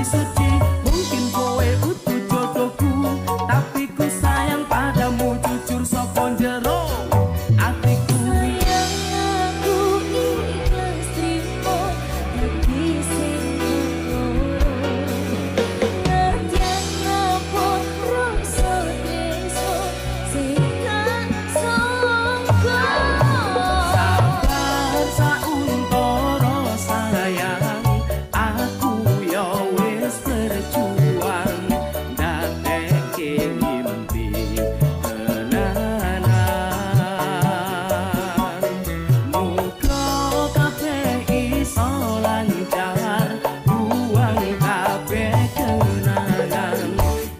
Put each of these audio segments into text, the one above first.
Suci. Mungkin kowe udu jodohku, tapi ku sayang padamu jujur saka jero atiku. Sayang, aku ikhlas trimo dadi sing keloro. Nadyan abot rasa tresno sing tak sangka. Sabar sauntara, sayang, aku yo wis berjuang ndadekke mimpi tenanan. Muga kabeh iso lancar, buang kabeh kenangan,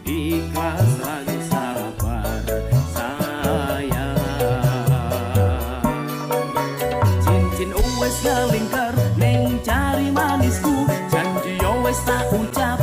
ikhlas lan sabar, sayang. Cincin wis ngelingker ning jari manisku, janji yo wis tak ucap.